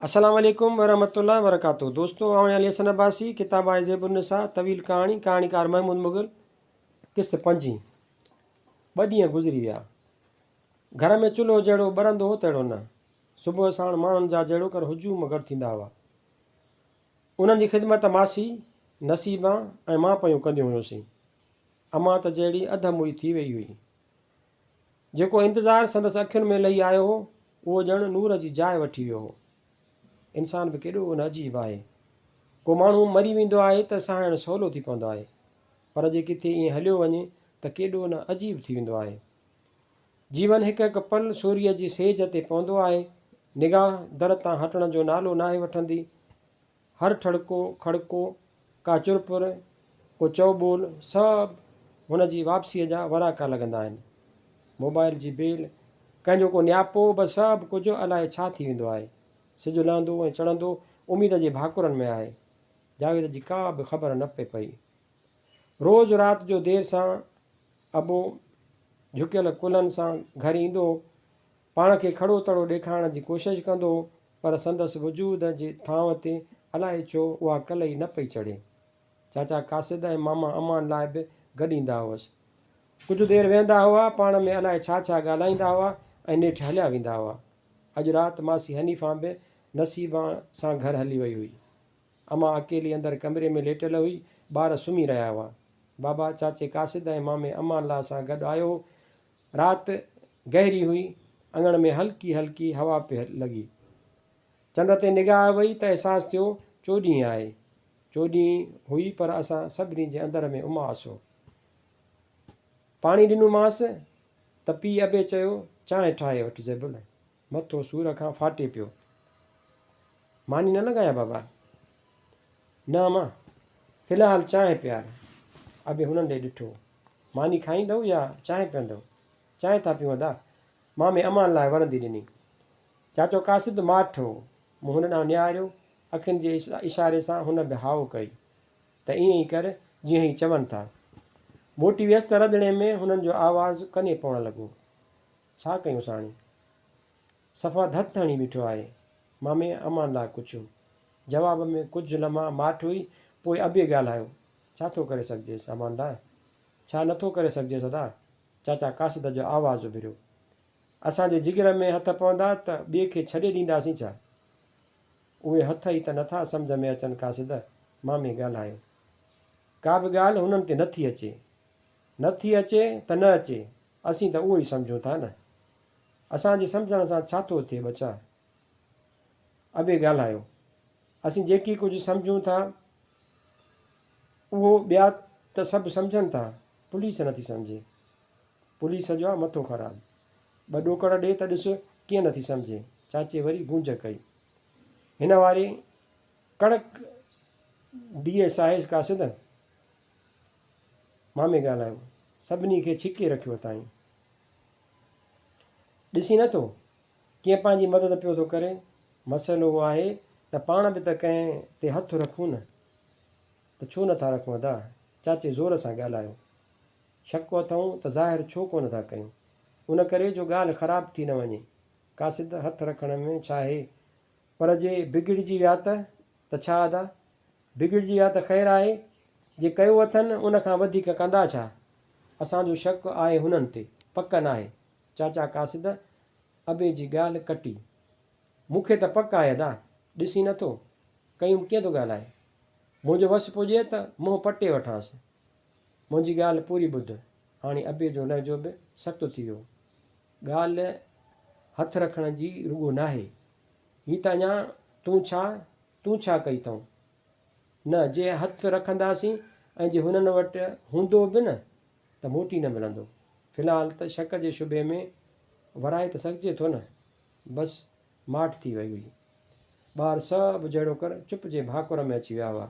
السلام عليڪم ورحمة الله وبرڪاته دوستو آئون علي حسن عباسي ڪتاب آهي زيب النساء طويل ڪهاڻي ڪهاڻيڪار محمود مغل قسط پنجين ٻه ڏينهن گذري ويا گهر ۾ چلهو جهڙو ٻرندو هو تهڙو نه صبح ساڻ ماڻهن جا جهڙوڪر هجوم گڏ ٿيندا هئا انهن جي خدمت ماسي نصيبان ۽ مان پيون ڪنديون هيونسين امان ته جهڙي اڌ موئي ٿي ويئي هئي جيڪو انتظار سندس اکين ۾ لهي آيو هو، اهو ڄڻ نور جي جاء وٺي ويو هو. انسان به ڪيڏو نه عجيب آهي. ڪو ماڻهو مري ويندو آهي ته سهائڻ سولو ٿي پوندو آهي، پر جي ڪٿي ائين هليو وڃي ته ڪيڏو نه عجيب ٿي ويندو آهي. جيون هڪ هڪ پل سوريء جي سيج تي پوندو آهي. نگاهه در تان هٽڻ جو نالو ناهي وٺندي. هر ٺڙڪو، کڙڪو، ڪا چرپر، ڪو چئوٻول سڀ هن جي واپسيء جا وراڪا لڳندا آهن. موبائل جي بيل، ڪنهن جو ڪو نياپو به سڀ ڪجهه الائي ڇا ٿي ويندو آهي. سج لهندو ۽ چڙهندو اميد جي ڀاڪرن ۾ آهي. جاويد جي ڪا به خبر نه پئي پئي. روز رات جو دير سان ابو جهڪيل ڪلهن سان گهر ايندو هو. پاڻ کي کڙو تڙو ڏيکارڻ جي ڪوشش ڪندو هو، پر سندس وجود جي ٿانو تي الائي ڇو اها ڪل ئي نه پئي چڙهي. چاچا قاصد ۽ ماما امان لاء به گڏ ايندا هئس. ڪجهه دير ويهندا هئا، پاڻ ۾ الائي ڇا ڇا ڳالهائيندا هئا ۽ نيٺ هليا ويندا هئا. اڄ رات ماسي حنيفان به نصيبان سان گهر هلي وئي هئي. امان اڪيلي اندر ڪمري ۾ ليٽيل هئي، ٻار سمهي رهيا هئا. بابا چاچي قاصد ۽ مامي امان لاء سان گڏ آيو هو. رات گهري هئي، اڱڻ ۾ هلڪي هلڪي هوا پئي لڳي. چنڊ تي نگاهه وئي ته احساس ٿيو چوڏهين آهي. چوڏهين هئي پر اسان سڀني جي اندر ۾ اماس هو. پاڻي ڏنومانس ته پي ابي چيو، چانهه ٺاهي وٺ زيبل. مٿو سور کان ڦاٽي پيو. ماني نه لڳايان بابا؟ نه امان، في الحال چانهه پيار. ابي هنن ڏي ڏٺو. ماني کائيندؤ يا چانهه پيئندؤ؟ چانهه ٿا پيون ادا. مامي امان لاء ورندي ڏني. چاچو قاصد ماٺ هو. مون هن ڏانهن نهاريو. اکين جي اشاري سان هن به هائو ڪئي. ته ائين ئي ڪر جيئن هي چون ٿا. موٽي ويس ته رڌڻي ۾ هنن جو آواز ڪني پوڻ لڳو. ڇا ڪيون ساڻي؟ صفا ڌت هڻي بيٺو آهي. مامي امان لاء پڇيو. جواب ۾ ڪجهه لمحا ماٺ هئي، پوء ابي ڳالهايو. ڇا ٿو ڪري سگهجيس امان لاء؟ ڇا نه ٿو ڪري سگهجيس ادا؟ چاچا قاصد جو آواز اڀريو. اسان جي جگر ۾ هٿ پوندا ته ٻئي کي ڇڏي ڏينداسين ڇا؟ اهي هٿ ئي ته نه ٿا سمجهه ۾ اچن قاصد، مامي ڳالهايو. ڪا به ڳالهه هنن تي نه ٿي اچي. نه ٿي اچي ته نه اچي، اسين ته اهو ئي سمجهون ٿا نه. اسان جي سمجهڻ سان ڇا ٿو ٿئي ٻچا؟ ابي ڳالهايو. اسين جيڪي ڪجهه سمجهون ٿا، اهو ٻيا ته سڀ سمجهن ٿا، پوليس نٿي سمجهي. پوليس جو آ مٿو خراب. ٻه ڏوڪڙ ڏي ته ڏس ڪيئن نٿي سمجهي. چاچي وري گونج ڪئي. هن واري ڪڙڪ ڊي ايس آهي قاصد. مامي ڳالهايو. سڀني کي ڇڪي رکيو اٿائين. ڏسين نٿو ڪيئن پنهنجي مدد پيو ٿو ڪري. مسئلو اهو آهي ته پاڻ به ته ڪنهن تي هٿ رکون نه. ته ڇو نٿا رکون ادا؟ چاچي زور سان ڳالهايو. شڪ اٿئون ته ظاهر ڇو ڪونه ٿا ڪيون. ان ڪري جو ڳالهه خراب ٿي نه وڃي. قاصد هٿ رکڻ ۾ ڇاهي؟ پر جي بگڙجي ويا ته؟ ته ڇا ادا؟ بگڙجي ويا ته خير آهي، جي ڪيو اٿن ان کان وڌيڪ ڪندا ڇا؟ اسان جو شڪ آهي هنن تي، پڪ ناهي. چاچا قاصد ابي جي ڳالهه ڪٽي. مون کي ته پڪ آهي ادا، ڏسين نٿو، قيوم ڪيئن ٿو ڳالهائي. منهنجو وس پڄي ته منهن پٽي وٺانس. منهنجي ڳالهه پوري ٻڌ. هاڻي ابي جو لهجو به سخت ٿي ويو. ڳالهه هٿ رکڻ جي رڳو ناهي. هي ته اڃا تون ڇا تون ڇا ڪئي اٿئون؟ نه، جي هٿ رکنداسين ۽ جي هنن وٽ هوندو به نه ته موٽي نه ملندو. في الحال ته شڪ جي شبهي ۾ ورائي ته سگهجي ٿو نه. بس ماٺ ٿي وئي هئي. ٻار سڀ جهڙوڪر چپ جي ڀاڪر ۾ اچي ويا هئا.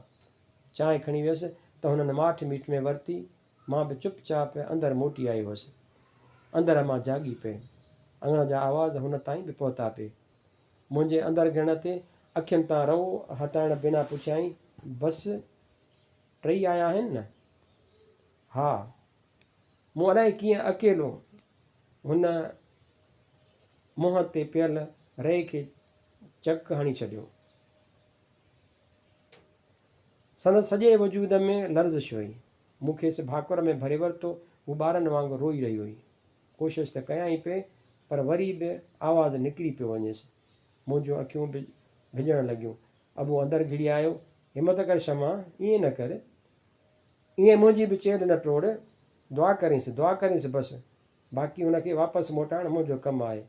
چانهه کڻي ويس ته هنن ماٺ ميٺ ۾ ورتي. مان به چپ چاپ اندر موٽي آئي هئس. اندر مان جاڳي پئي. اڱڻ جا آواز هن تائين به پهتا پئي. منهنجي اندر گهڙڻ تي اکين تان رئو هٽائڻ بنا پڇيائين، بس ٽئي آيا آهن نه؟ ها. مون الائي ڪيئن اڪيلو هن منهن تي پيل رئي کي چڪ هڻي ڇڏيو. سندس سڄي وجود ۾ لرزش هئي. مون کيس ڀاڪر ۾ ڀري ورتو. هو ٻارن وانگر روئي رهي هئي. ڪوشش ته ڪيائين پئي، پر وري به آواز نڪري پيو وڃيس. منهنجون اکيون به ڀڄڻ لڳيون. ابو اندر گهڙي آيو. همت ڪر شمع، ائين نه ڪر. ائين منهنجي به چيلهه نه ٽوڙ. دعا ڪرينس، دعا ڪرينس بس. باقي هن کي واپس موٽائڻ منهنجو ڪم آهي.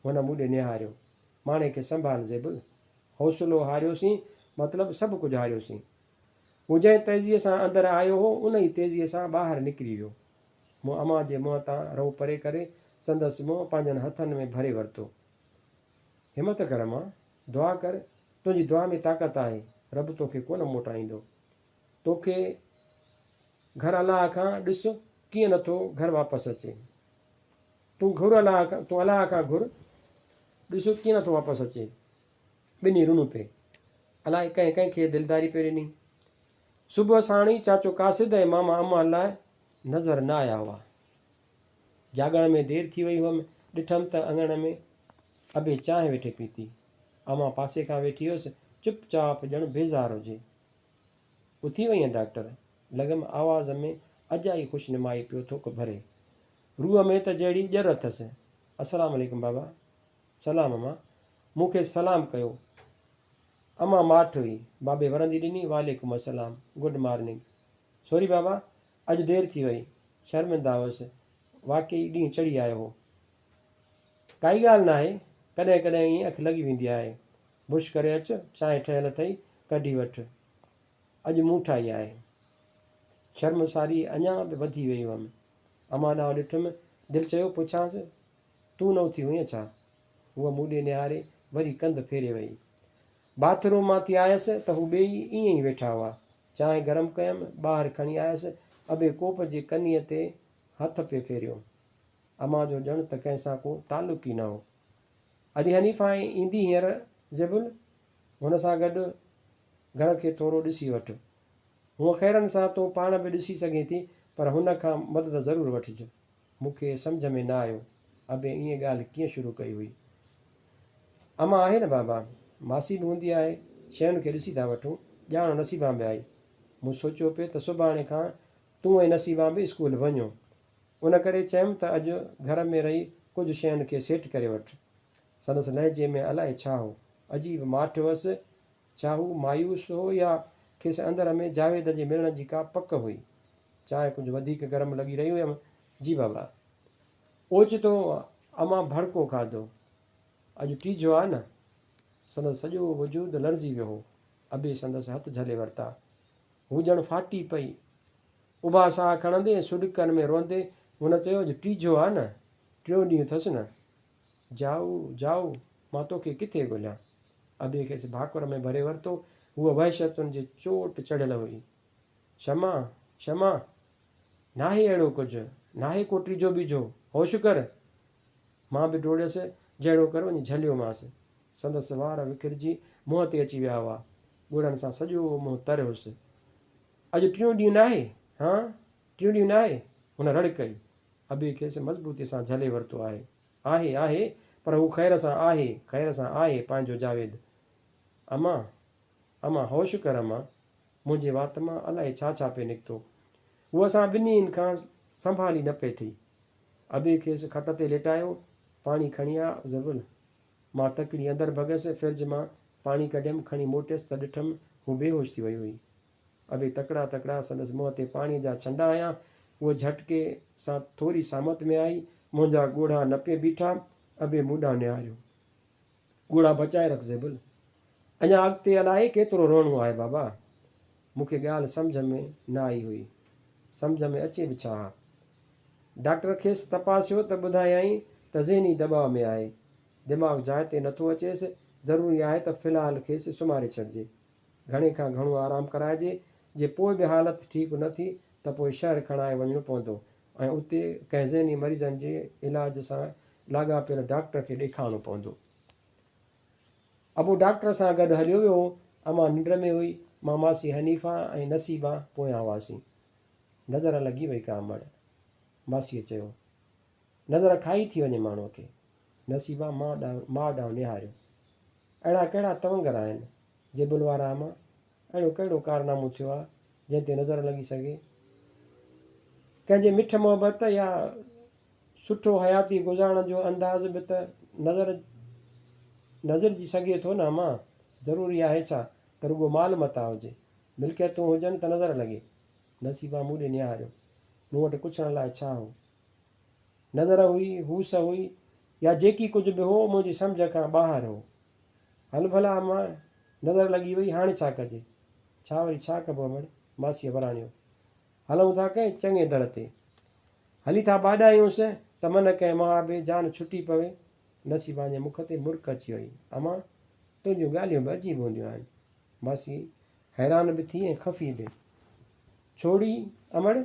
هن مون ڏي نهاريو. ماڻي کي سنڀال زيبل. حوصلو هاريوسين، مطلب سڀ ڪجهه هاريوسين. هو جنهن تيزيء سان اندر آيو هو، ان ئي تيزيء سان ٻاهر نڪري ويو. مون امان جي منهن تان رئو پري ڪري سندس منهن پنهنجن هٿن ۾ ڀري ورتو. همت ڪر امان، دعا ڪر، تنهنجي دعا ۾ طاقت آهي، رب توکي ڪونه موٽائيندو. توکي گهر الله کان، ڏس ڪيئن نٿو گهر واپس اچي. تون گهر الله کان، تون الله کان گهر، ڏس ڪيئن نٿو واپس اچي. ٻنهي رنو پئي. الائي ڪنهن ڪنهن کي دلداري پئي ڏني. صبح ساڻ ئي چاچو قاصد ۽ ماما امان لاء نظر نه آيا هئا. جاڳڻ ۾ دير ٿي وئي هئم. ڏٺم ته اڱڻ ۾ ابي چانهه ويٺي پيتي. امان پاسي کان ويٺي هيس، چپ چاپ ڄڻ بيزار هجي. اٿي وئين ڊاڪٽر؟ لڳم آواز ۾ اجائي خوشنمائي پيو ٿوڪ ڀري. روح ۾ ته جهڙي ڄر اٿس. السلام عليڪم بابا. سلام امان. مون کيس سلام ڪيو. امان ماٺ هئي. بابي ورندي ڏني، وعليڪم السلام. Good morning. Sorry بابا، اڄ دير ٿي وئي. شرمنده هئس. واقعي ڏينهن چڙهي آيو هو. ڪائي ڳالهه ناهي، ڪڏهن ڪڏهن ائين اک لڳي ويندي آهي. برش ڪري اچ، چانهه ٺهيل اٿئي، ڪڍي وٺ. اڄ مون ٺاهي آهي. شرمساري اڃا به وڌي وئي هئم. امان ڏانهن ڏٺم، دل چيو پڇانس، تون نه اٿي هئين ڇا؟ هوء مون ڏي نهاري وري ڪنڌ ڦيري وئي. باٿ روم مان ٿي آيس ته هو ٻيئي ائين ئي ويٺا هئا. چانهه گرم ڪيم، ٻاهر کڻي آيس. ابي ڪوپ جي ڪنيء تي هٿ پئي ڦيريو. امان جو ڄڻ ته ڪنهن سان ڪو تعلق ئي نه هو. ادي حنيفه ايندي هينئر زيبل، هن سان گڏ گهر کي ٿورو ڏسي وٺ. هونء خيرن سان تون پاڻ به ڏسي سگهين ٿي، پر هن کان مدد ضرور وٺج. مون کي سمجهه ۾ نه آيو، ابي ائين ڳالهه ڪيئن شروع ڪئي هئي. امان آهي نه بابا، ماسي به هوندي آهي، شين کي ڏسي ٿا وٺون، ڄاڻ نصيبان به آئي. مون سوچيو پئي ته سڀاڻي کان تون ۽ نصيبان به اسڪول وڃو. ان ڪري چيم ته اڄ گهر ۾ رهي ڪجهه شين کي سيٽ ڪري وٺ. سندس لهجي ۾ الائي ڇا هو. عجيب ماٺ هئس. ڇا هو مايوس هو يا کيس اندر ۾ جاويد جي ملڻ جي ڪا پڪ هئي. چانهه ڪجهه وڌيڪ گرم لڳي رهي هيم. جي بابا. اوچتو امان ڀڙڪو کاڌو. اڄ ٽيجهو آ نه. سندس سڄو وجود لرزي ويو هو. ابي سندس هٿ جهلي ورتا. هو ڄڻ ڦاٽي پئي. اڀا ساهه کڻندي ۽ سڏڪن ۾ روئندي هن چيو، اڄ ٽيجهو آ نه. ٽيون ڏينهن اٿس نه. جائو، جائو، مان توکي ڪٿي ڳوليان. ابي کيس ڀاڪر ۾ ڀري ورتو. هوء وحشتن جي چوٽ چڙهيل هئي. شمع، شمع! ناهي اهڙو ڪجهه، ناهي ڪو ٽيجهو ٻيجهو، هوش ڪر! مان به ڊوڙيس، جهڙو ڪر وڃي جهليومانس. سندس وار وکرجي منهن تي اچي ويا هئا. ڳوڙهن سان سڄو منهن تر هيس. اڄ ٽيون ڏينهن ناهي؟ هان؟ ٽيون ڏينهن ناهي؟ هن رڙ ڪئي. ابي کيس مضبوطيء سان جهلي ورتو آهي. آهي، آهي، پر هو خير سان آهي، خير سان آهي پنهنجو جاويد. امان، امان، هوش ڪر امان! منهنجي وات مان الائي ڇا ڇا پئي نڪتو. هوء اسان ٻنهين کان سنڀالي نه پئي ٿي. ابي کيس کٽ تي ليٽايو، پاڻي کڻي آ زبل. مان تڪڙي اندر ڀڳس، فرج مان پاڻي ڪڍيم، کڻي موٽيس ته ڏٺم هو بيهوش ٿي وئي هئي. ابي تڪڙا تڪڙا سندس منهن تي پاڻيء جا ڇنڊا هنيا. هوء جهٽڪي سان ٿوري سامت ۾ آئي. منهنجا ڳوڙها نه پئي بيٺا. ابي مون ڏانهن نهاريو. ڳوڙها بچائي رک زيبل. اڃا اڳتي الائي ڪيترو روئڻو آهي بابا. مون کي ڳالهه سمجهه ۾ نه آئي هئي. سمجهه ۾ اچي به ڇا ها. ڊاڪٽر کيس تپاسيو ته ٻڌايائين ته ذهني دٻاء ۾ آهي. دماغ جاء تي نٿو اچيس. ضروري آهي ته في الحال کيس سمهاري ڇڏجي. گهڻي کان گهڻو آرام ڪرائجي. جي پوء به حالت ٺيڪ نه ٿي ته پوء شهر کڻائي وڃڻو پوندو ۽ اتي ڪنهن ذهني مريضن جي علاج سان لاڳاپيل ڊاڪٽر کي ڏيکارڻو پوندو. ابو ڊاڪٽر سان گڏ هليو ويو هو. امان ننڊ ۾ هئي. مان ماسي حنيفه ۽ نصيبه پويان هئاسين. نظر لڳي وئي ڪا امڙ. ماسيء چيو. نظر کائي ٿي وڃي ماڻهوء کي. نصيبه ماء ڏانهن نهاريو. اهڙا ڪهڙا تونگر آهن؟ زيبل وارا امان، اهڙو ڪهڙو ڪارنامو ٿيو آ، جنهن تي نظر لڳي سگهي؟ ڪنهن جي مٺ محبت يا سٺو حياتي گذارڻ جو انداز به ته نظر نظرجي سگهي ٿو نه امان؟ ضروري آهي ڇا ته رڳو مال متاع هجي، ملڪيتون هجن ته نظر لڳي؟ نصيبان مون ڏي نهاريو. مون وٽ ڪڇڻ لاء ڇا هو؟ نظر هئي، هوس هئي يا جيڪي ڪجهه به هو، منهنجي سمجهه کان ٻاهر هو. هل ڀلا امان، نظر لڳي وئي، هاڻي ڇا ڪجي؟ ڇا وري ڇا ڪبو امڙ؟ ماسيء وراڻيو. هلون ٿا ڪنهن چڱي در تي. هلي ٿا ٻاڏايونس ته من ڪنهن مها به جان ڇٽي پوي. نصيبان جي مک تي مرڪ اچي وئي. امان، تنهنجون ڳالهيون به عجيب هونديون آهن. ماسي حيران به ٿي ۽ خفي به. ڇوڙي امڙ،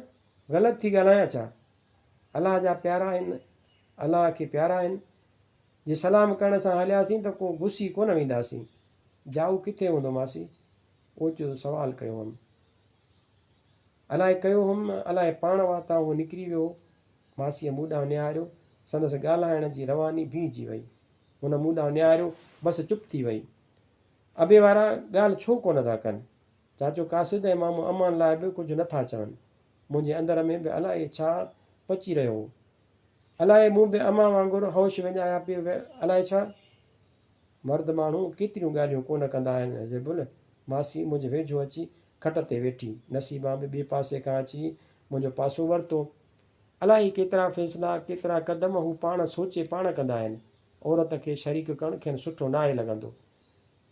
غلط ٿي ڳالهايان ڇا؟ الله جا پيارا آهن، الله کي پيارا آهن. جي سلام ڪرڻ سان هلياسين ته ڪو گسي ڪونه وينداسين. جائو ڪٿي هوندو ماسي؟ اوچتو سوال ڪيو هئم. الائي ڪيو هئم، الائي پاڻ واتان اهو نڪري ويو هو. ماسيء مون ڏانهن نهاريو. سندس ڳالهائڻ جي رواني بيهجي وئي. هن مون ڏانهن نهاريو، بس چپ ٿي وئي. ابي وارا ڳالهه ڇو ڪونه ٿا ڪن؟ چاچو قاصد ۽ مامو امان لاء به ڪجهه نه ٿا چون. منهنجي اندر ۾ به الائي ڇا پچي رهيو هو. الائي مون به امان وانگر هوش وڃايا پئي الائي ڇا؟ مرد ماڻهو ڪيتريون ڳالهيون ڪونه ڪندا آهن زيبل ماسي منهنجي ويجهو اچي کٽ تي ويٺي. نصيبان به ٻئي پاسي کان اچي منهنجو پاسو ورتو. الائي ڪيترا فيصلا، ڪيترا قدم هو پاڻ سوچي پاڻ ڪندا آهن. عورت کي شريڪ ڪرڻ کين سٺو ناهي لڳندو.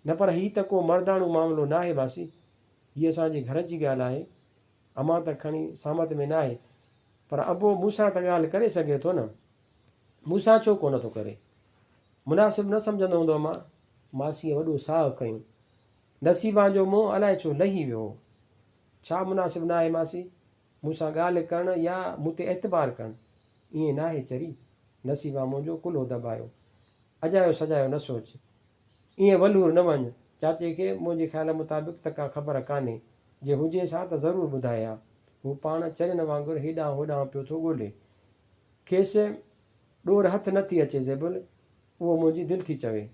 نه پر هي ته ڪو مرداڻو معاملو ناهي ماسي. هي اسان جي گهر جي ڳالهه آهي. امان ته کڻي سامت ۾ ناهي پر ابو مون سان ته ڳالهه ڪري سگهي ٿو نه. مون سان ڇو ڪونه ٿو ڪري؟ مناسب نه سمجهندو هوندو امان. ماسيء وڏو ساهه کنيو. نصيبان جو منهن الائي ڇو لهي ويو هو. ڇا مناسب ناهي ماسي؟ مون سان ڳالهه ڪرڻ يا مون تي اعتبار ڪرڻ؟ ائين ناهي چري. نصيبان منهنجو ڪلهو دٻايو. اجايو سجايو نه سوچ. ائين ولهور نه وڃ. چاچي کي منهنجي خيال مطابق ته ڪا خبر ڪانهي. جي هجيس ها ته ضرور ٻڌائي ها. هو پاڻ چرين وانگر هيڏانهن هوڏانهن پيو ٿو ڳولي. کيس ڏور هٿ نه ٿي اچي زيبل، اهو منهنجي دل ٿي چوي.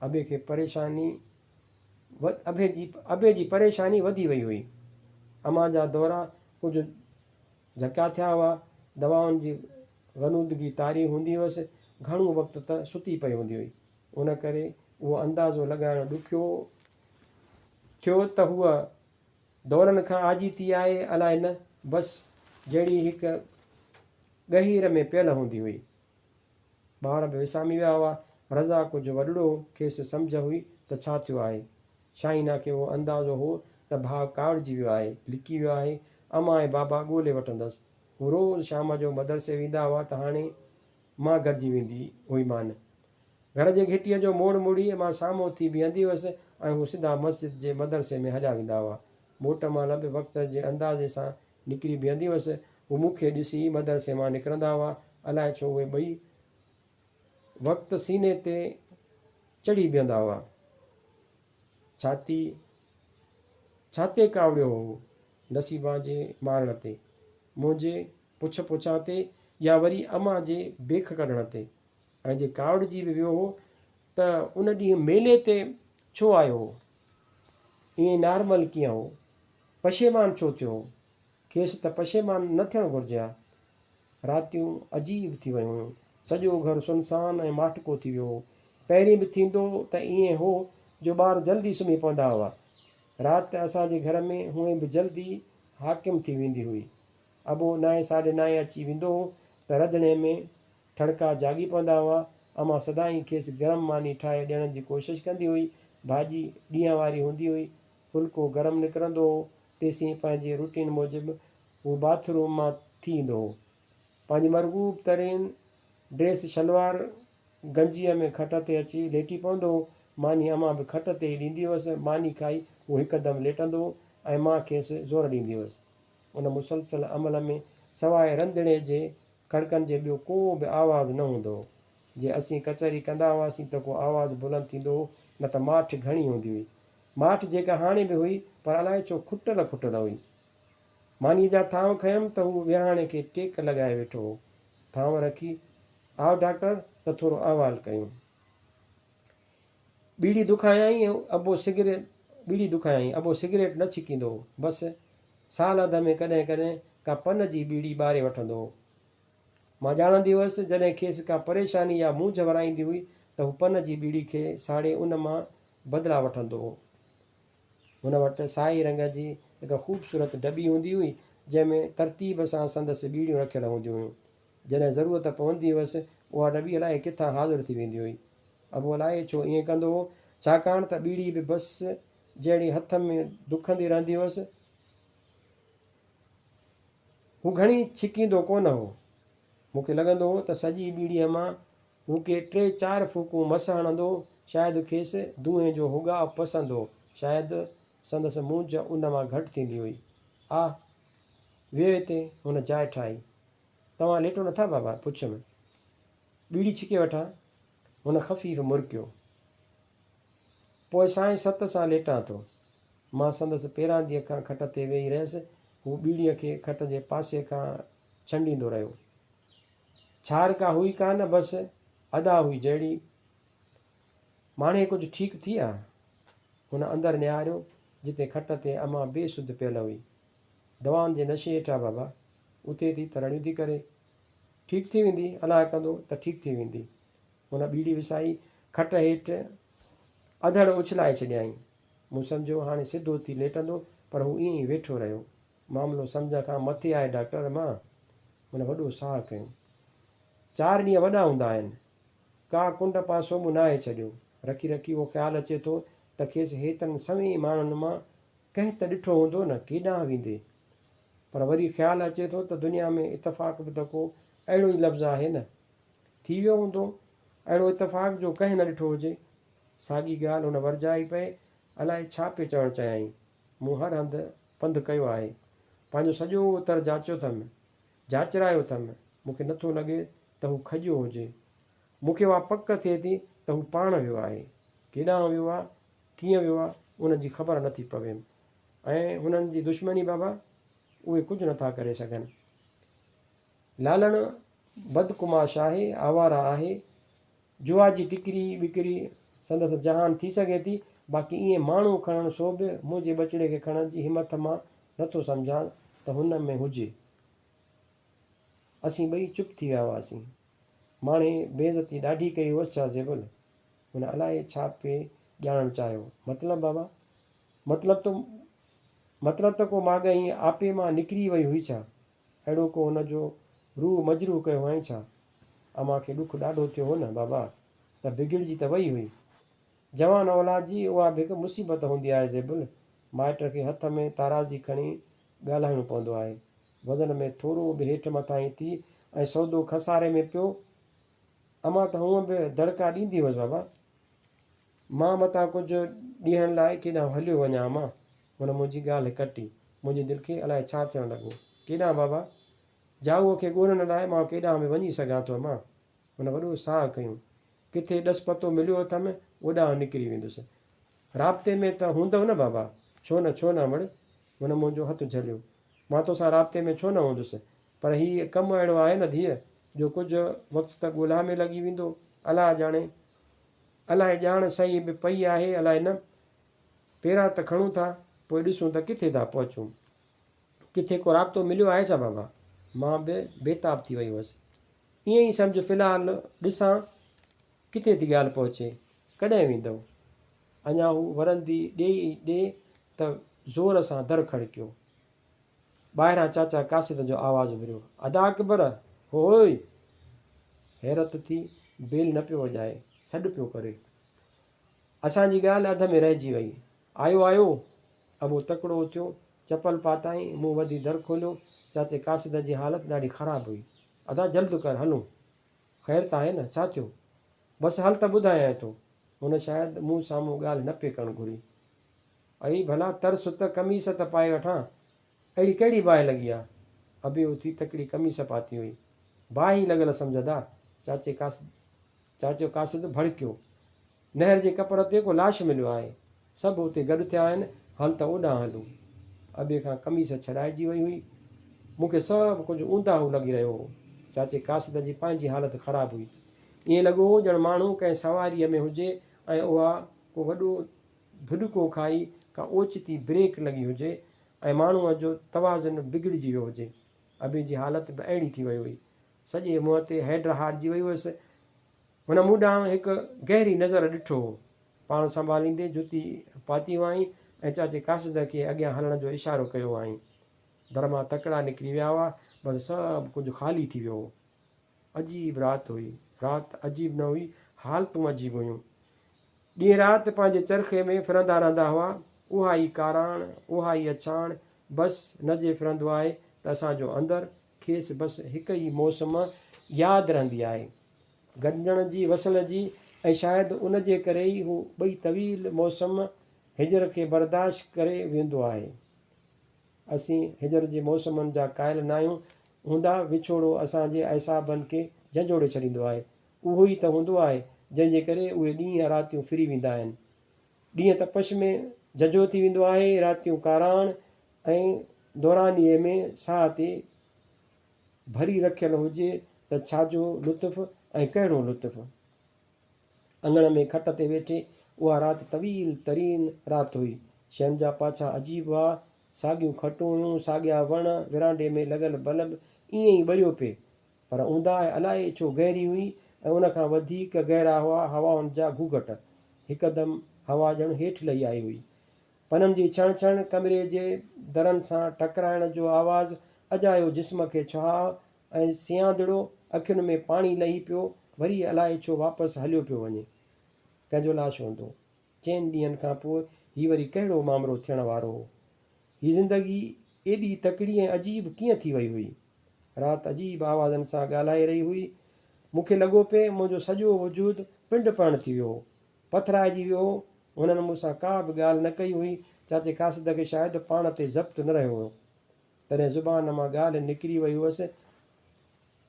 ابي کي پريشاني ابي جي ابي جي پريشاني وڌي وئي هئي. امان جا دورا ڪجهه جهڪا ٿيا هئا. دوائن جي غنودگي طاري هوندي هيس. گهڻو وقت ته ستي پئي هوندي هئي. ان ڪري اهو اندازو لڳائڻ ڏکيو ٿيو ته هوء دورن کان آجي ٿي آهي الائي نه. بس جهڙي هڪ ڳهير ۾ پيل هوندي هئي. ٻار به وسامي ويا هئا. رضا ڪجهه وڏڙو هو، کيس سمجهه هئي ته ڇا ٿيو آهي. شاهينا کي اهو اندازو هو ته ڀاء ڪاوڙجي ويو آهي، لڪي ويو آهي، امان ۽ بابا ڳولي وٺندس. هو روز شام جو مدرسي ويندا هئا ته هاڻي مان گڏجي ويندي هئيمان. گهر جي گهٽيء جو موڙ مڙي مان سامهون ٿي بيهندي هيس ۽ هو سڌا مسجد جي مدرسي ۾ هليا ويندا هئا. موٽ مهل به وقت جي اندازي سان نڪري بيهندي هيس. هو مون کي ڏسي مدرسي مان نڪرندا هئا. الائي ڇو اهي ٻئي وقت سيني تي چڙهي بيهندا هئا. ڇاتي ڇاتي ڪاوڙيو هو هو نصيبان جي مارڻ تي، منهنجي پڇ پڇان تي يا وري امان جي بيک ڪڍڻ تي. ۽ جي ڪاوڙجي به ويو هو ته ان ڏينهن ميلي تي ڇو آيو هو؟ ائين نارمل ڪيئن هو؟ پشيمان ڇو ٿيو هو؟ کيس ته پشيمان نه ٿيڻ گهرجي ها. راتيون عجيب ٿي ويون هيون. سڄو گهر سنسان ۽ ماٺڪو ٿي ويو هو. پهرين به ٿيندو ته ائين هو جو ٻار جلدي سمهي پوندا هئا. رات اسان جي گهر ۾ هونئن به جلدي حاڪم ٿي ويندي هئي. ابو نائين ساڍي نائين اچي ويندو هو ته رڌڻي ۾ ٺڙڪا جاڳي پوندا هئا. امان سدائين کيس گرم ماني ٺاهي ڏيڻ جي ڪوشش ڪندي هئي. ڀاڄي ڏينهن واري هوندي هئي. ڦلڪو گرم نڪرندو هو. تيسين پنهنجي روٽين موجب هو باٿ روم مان ٿي ايندو هو. پنهنجي مرغوب ترين ڊريس شلوار گنجيء ۾ کٽ تي اچي ليٽي پوندو هو. ماني امان به کٽ تي ئي ڏيندي هيس. ماني کائي هو هڪدم ليٽندو هو ۽ مان کيس زور ڏيندي هيس. ان مسلسل عمل ۾ سواء رنڌڻي جي کڙڪن جي ٻيو ڪو به آواز نه هوندو هو. جي اسين ڪچهري ڪندا هئاسين ته ڪو آواز بلند ٿيندو هو نه ته ماٺ گهڻي هوندي هئي. ماٺ جيڪا هاڻي به هئي پر الائي ڇو کٽل کٽل هئي. مانيء جا ٿانو کنيم ته هو ويهاڻي کي ٽيڪ لڳائي ويٺو هو. ٿانو رکي، آء ڊاڪٽر ته ٿورو احوال ڪيون. ٻيڙي دکايائين ۽ ابو سگريٽ ٻيڙي دکايائين. ابو سگريٽ نه ڇڪيندو هو. بس سال اڌ ۾ ڪڏهن ڪڏهن ڪا پن جي ٻيڙي ٻاري وٺندو هو. مان ڄاڻندي هيس، جڏهن کيس ڪا پريشاني يا مونجهه ورائيندي هئي ته هو پن جي ٻيڙي کي ساڙي ان مان بدلا وٺندو هو. هن وٽ سائي رنگ جي هڪ خوبصورت ڊٻي هوندي هئي، جنهن ۾ ترتيب سان سندس ٻيڙيون رکيل هونديون هيون. جڏهن ضرورت پوندي هيس، اها ڊٻي الائي ڪٿان حاضر ٿي ويندي هئي. ابو الائي ڇو ائين ڪندو هو، ڇاڪاڻ ته ٻيڙي به بس جهڙي هٿ ۾ دکندي رهندي هيس. هو گهڻي ڇڪيندو ڪونه هو. مون کي لڳندو هو ته سڄي ٻيڙيء مان هو ڪي ٽي چار ڦوڪون مس هڻندو، شايد کيس دونهين جو هڳاء پسند هو، شايد سندس مونجهه ان مان گهٽ ٿيندي هئي. آه! ويهه هتي، هن جاء ٺاهي. توهان ليٽو نٿا بابا؟ پڇيم. ٻيڙي ڇڪي وٺان؟ هن خفيف مرڪيو. پوء سائين ست سان ليٽان ٿو. مان سندس پيرانديء کان کٽ تي ويهي رهيس. هو ٻيڙيء کي کٽ جي پاسي کان ڇنڊيندو رهيو. ڇار ڪا هئي ڪا نه بس ادا هئي جهڙي. ماڻهي ڪجهه ٺيڪ ٿي آ؟ هن اندر نهاريو جتي کٽ تي امان بي سڌ پيل هئي. دوائن جي نشي هيٺ آ بابا. اٿي ٿي ته رڙيون ٿي ڪري. ٺيڪ ٿي ويندي، الله ڪندو ته ٺيڪ ٿي ويندي. هن ٻيڙي وسائي کٽ هيٺ اڌڙ اڇلائي ڇڏيائين. مون سمجهيو هاڻي سڌو ٿي ليٽندو پر هو ائين ئي ويٺو رهيو. معاملو سمجهه کان مٿي آهي ڊاڪٽر مان. هن وڏو ساهه کنيو. چار ڏينهن وڏا هوندا آهن. ڪا ڪنڊ پاسو مون ناهي ڇڏيو. رکي رکي اهو خيال اچي ٿو ته کيس هيترن سوين ماڻهن مان ڪنهن ته ڏٺو هوندو نه، ڪيڏانهن ويندي؟ پر وري خيال اچي ٿو ته دنيا ۾ اتفاق به ته ڪو اهڙو ئي لفظ آهي نه. ٿي ويو هوندو اهڙو اتفاق جو ڪنهن نه ڏٺو هجي. ساڳي ڳالهه هن ورجائي پئي، الائي ڇا پئي چوڻ چاهيائين. مون هر هنڌ پنڌ ڪيو آهي. پنهنجو سڄو اتر جاچيو اٿم، جاچرايو اٿم. مون کي نٿو لڳي ته هو کڄيو هجي. مون کي اها پڪ ٿئي ٿي ته هو پاڻ ويو آهي. ڪيڏانهن ويو آ، ڪيئن ويو آ، ان جي خبر نٿي پويم. ۽ هنن جي دشمني بابا، اهي ڪجهه نٿا ڪري سگهن. لالڻ بدقماش آهي، آواره آهي. جوا جي ٽڪري ٻڪري سندس جهان ٿي سگهي ٿي، باقي ائين ماڻهو کڻڻ سو به منهنجي ٻچڙي کي کڻڻ جي همٿ مان نٿو سمجهان ته هن ۾ هجي. اسين ٻئي چپ ٿي ويا هئاسين. ماڻهي بي عزتي ڏاڍي ڪئي هئس ڇا زيبل؟ هن الائي ڇا پئي ڄاڻڻ چاهيو. مطلب بابا؟ مطلب ته مطلب ته ڪو ماڳهين آپي مان نڪري وئي هئي ڇا؟ اهڙو ڪو هن جو روح مجروح ڪيو هئائين ڇا؟ امان کي ڏک ڏاڍو ٿيو هو نه بابا، ته بگڙجي ته وئي هئي. جوان اولاد جي اها به هڪ مصيبت هوندي آهي زيبل، مائٽ کي هٿ ۾ تارازي کڻي ڳالهائڻو پوندو آهي. وزن ۾ ٿورو به هيٺ مٿاهين ٿي ۽ سودو خساري ۾ پيو. امان ته هونء به دڙڪا ڏيندي هئس بابا. مان متان ڪجهه ڏينهن لاء ڪيڏانهن هليو وڃان امان. هن منهنجي ڳالهه ڪٽي. منهنجي دل کي الائي ڇا ٿيڻ لڳو. ڪيڏانهن بابا؟ جائوء کي ڳولڻ لاء مان ڪيڏانهن به وڃي سگهان ٿو امان. هن وڏو ساهه کنيو. ڪٿي ڏس پتو مليو اٿم، اوڏانهن نڪري ويندس. رابطي ۾ ته هوندؤ نه بابا؟ ڇو نه، ڇو نه امڙ؟ هن منهنجو هٿ جهليو. مان توسان رابطي ۾ ڇو نه هوندس؟ پر هي ڪم اهڙو آهي نه ڌيء، جو ڪجهه وقت ته ڳولها ۾ لڳي ويندو. الله ڄاڻي. الائي ڄاڻ صحيح به پئي آهي الائي نه. پيرا ته کڻون ٿا، پوء ڏسون ته ڪٿي ٿا پهچون. ڪٿي ڪو رابطو مليو آهي ڇا بابا؟ مان به بيتاب ٿي وئي هئس. ائين ئي سمجهه في الحال ڏسان ڪٿي ٿي ڳالهه پهچي. ڪڏهن ويندؤ؟ اڃا هو ورندي ڏئي ئي ڏي ته زور سان در کڙڪيو. ٻاهران چاچا قاصد جو آواز اڀريو، ادا اڪبر! هوئي! حيرت ٿي، بيل نه پيو وڄائي، سڏ پيو ڪري. اسان جي ڳالهه اڌ ۾ رهجي وئي. آيو آيو! ابو تڪڙو اٿيو، چپل پاتائين، مون وڌي در کوليو، چاچي قاصد جي حالت ڏاڍي خراب هئي. ادا جلد ڪر، هلون. خير ته آهي نه، ڇا ٿيو؟ بس هل ته ٻڌايانء ٿو. هن شايد مون سامهون ڳالهه نه پئي ڪرڻ گهري. اي ڀلا ترس ته قميص ته پائي وٺان. اهڙي ڪهڙي باهه لڳي آ؟ ابي اٿي تڪڙي قميص پاتي هئي. باهه ئي لڳل سمجهه ادا. چاچي قاصد چاچو قاصد ڀڙڪيو. نهر جي ڪپر تي ڪو لاش مليو آهي. سڀ اتي گڏ ٿيا آهن، هل ته اوڏانهن هلون. ابي کان قميص ڇڏائجي وئي هئي. مون کي سڀ ڪجهه اونداهو لڳي رهيو هو. چاچي قاصد جي پنهنجي حالت خراب هئي. ائين لڳو هو ڄڻ ماڻهو ڪنهن سواريء ۾ هجي ۽ اها ڪو وڏو ڌڏڪو کائي ڪا اوچتي بريڪ لڳي هجي ۽ ماڻهوء جو توازن بگڙجي ويو هجي. ابي جي حالت به اهڙي ٿي وئي هئي. سڄي منهن تي هيڊ هارجي وئي هيس. هن مون ڏانهن هڪ گهري نظر ڏٺو هو. پاڻ سنڀاليندي جتي پاتي هئائين ۽ چاچي قاصد کي اڳيان هلڻ جو اشارو ڪيو هئائين. در مان تڪڙا نڪري ويا هئا، بس سڀ ڪجهه خالي ٿي ويو هو. عجيب رات هئي. رات عجيب نه هئي، حالتون عجيب هيون. ڏينهن رات پنهنجي چرخي ۾ ڦرندا رهندا هئا. اها ئي ڪاراڻ، اها ئي اڇاڻ، بس نه جي ڦرندو آهي ته اسان جو اندر، کيس بس هڪ ئي موسم ياد رهندي آهي. گڏجڻ جي، وصل جي ۽ شايد ان جي ڪري ئي هو ٻئي طويل موسم هجر کي برداشت ڪري ويندو آهي. اسين هجر جي موسمن جا قائل ناهيون هوندا، وڇوڙو اسان جي اعصابن کي جهنجهوڙي ڇڏيندو آهي. اهو ئي ته هوندو آهي، جنهن جي ڪري اهي ڏينهن راتيون ڦري ويندا آهن. ڏينهن تپش ۾ جهجهو ٿي ويندو آهي، راتيون ڪاراڻ ۽ دورانيي ۾ ساهه تي ڀري رکيل هجي ته ڇا جو لطف ۽ ڪهڙو لطف! اڱڻ ۾ کٽ تي ويٺي اها رات طويل ترين رات هئي. شين جا پاڇا عجيب هئا. ساڳيون کٽون هيون، ساڳيا وڻ، ورانڊي ۾ لڳل بلب ائين ئي ٻريو پئي. پر اونداهه الائي ڇو گهري هئي ۽ ان کان وڌيڪ گهرا هئا هوائن جا گهوگهٽ. هڪدم هوا ڄڻ هيٺ لهي آئي هئي. پنن جي ڇڻ ڇڻ، ڪمري جي درن سان ٽڪرائڻ جو آواز، اجايو جسم کي ڇهاء ۽ سياندڙو اکين ۾ پاڻي لهي پيو، وري الائي ڇو واپس هليو پيو وڃي. ڪنهن جو لاش هوندو. چئن ڏينهن کان پوء هي وري ڪهڙو مامرو ٿيڻ وارو هو. هي زندگي ايڏي تڪڙي ۽ عجيب ڪيئن ٿي وئي هئي. رات عجيب آوازن سان ڳالهائي رهي هئي. مون کي لڳو پئي منهنجو سڄو وجود پنڊ پهڻ ٿي ويو هو. پٿرائجي ويو هو. هنن مون سان ڪا به ڳالهه نه ڪئي هئي. چاچي قاصد کي شايد پاڻ تي ضبط نه رهيو هو. تڏهن زبان مان ڳالهه نڪري وئي هئس.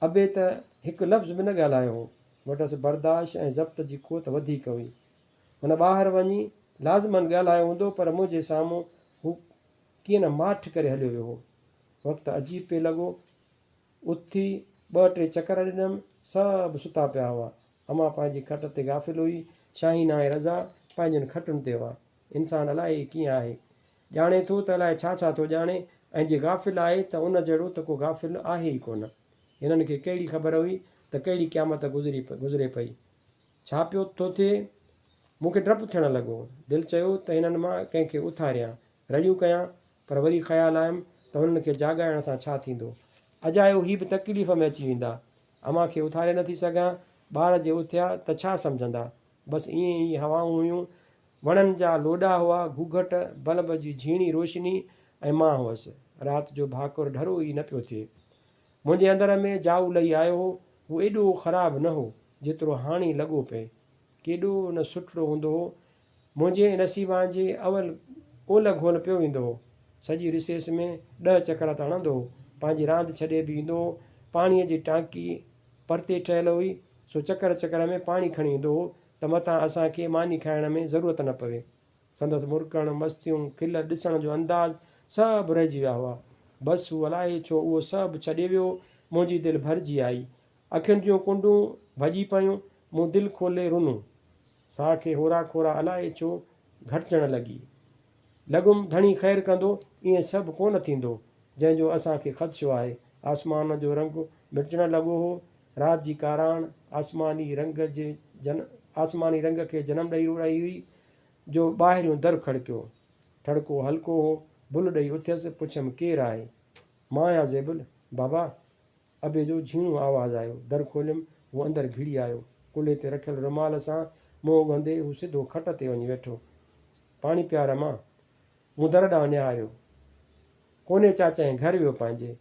ابي ته هڪ لفظ به نه ڳالهايو هو. وٽس برداشت ۽ ضبط جي قوت وڌيڪ هئي. هن ٻاهر وڃي لازماً ڳالهايو هوندو پر منهنجي سامهون هو ڪيئن نه ماٺ ڪري هليو ويو هو. وقت عجيب پئي لڳو. اٿي ٻه ٽي چڪر ڏنم، سڀ ستا پيا هئا. امان پنهنجي کٽ تي غافل هئي. شاهينه ۽ رضا پنهنجين کٽن تي هئا. انسان الائي ڪيئن آهي. ڄاڻي ٿو ته الائي ڇا ڇا ٿو ڄاڻي ۽ جي غافل آهي ته ان جهڙو ته ڪو غافل آهي ئي ڪونه. هنن کي ڪهڙي خبر هئي ته ڪهڙي قيامت گذري گذري پئي. ڇا پيو ٿو ٿئي؟ مون کي ڊپ ٿيڻ لڳو. دل چيو ته هنن مان ڪنهن کي اٿاريان، رڙيون ڪيان، پر وري خيال آيم ته هنن کي جاڳائڻ سان ڇا ٿيندو؟ اجايو هي به تڪليف ۾ اچي ويندا. امان کي اٿاري نٿي سگهان، ٻار جي اٿيا ته ڇا سمجهندا؟ بس ائين ئي هوائون هيون، وڻن جا لوڏا هئا، گهوگهٽ، بلب جي جهيڻي روشني ۽ مان هئس. رات جو ڀاڪر ڍرو ئي نه پيو ٿئي. منهنجي اندر ۾ جائو لهي آيو هو. هو ايڏو خراب نه هو، جيترو هاڻي لڳو پئي. ڪيڏو نه سٺڙو هوندو هو. منهنجي ۽ نصيبان جي اول اولهه گهول پيو ويندو هو. سڄي رسيس ۾ ڏهه چڪر ته هڻندو هو. پنهنجي راند ڇڏي به ايندو هو. پاڻيء جي ٽانڪي پرتي ٺهيل هئي، سو چڪر چڪر ۾ پاڻي کڻي ايندو هو ته متان اسان کي ماني کائڻ ۾ ضرورت نه پوي. سندس مرڪڻ، مستيون، کل، ڏسڻ جو انداز سڀ رهجي ويا هئا. بس هو الائي ڇو اهو سڀ ڇڏي ويو. منهنجي دل ڀرجي آئي. اکين جون ڪنڊون ڀڄي پيون. مون دل کولي رنو. ساهه کي هورا کورا الائي ڇو گهٽجڻ لڳي. لڳم ڌڻي خير ڪندو، ائين سڀ ڪونه ٿيندو، جنهن جو اسان کي خدشو آهي. آسمان جو رنگ مٽجڻ لڳو هو. رات جي ڪاراڻ آسماني رنگ جي جن آسماني رنگ کي جنم ڏئي رهي هئي، جو ٻاهريون در کڙڪيو. ٺڙڪو هلڪو هو. بل ڏئي اٿيس، پڇيم ڪير آهي؟ مان آهيان زيبل، بابا! ابي جو جهيڻو آواز آيو. در کوليم، هو اندر گهڙي آيو. ڪلهي تي رکيل رومال سان منهن اگهندي هو سڌو کٽ تي وڃي ويٺو. پاڻي پيار امان. مون در ڏانهن نهاريو. ڪونهي چاچائين گهر ويو پنهنجي.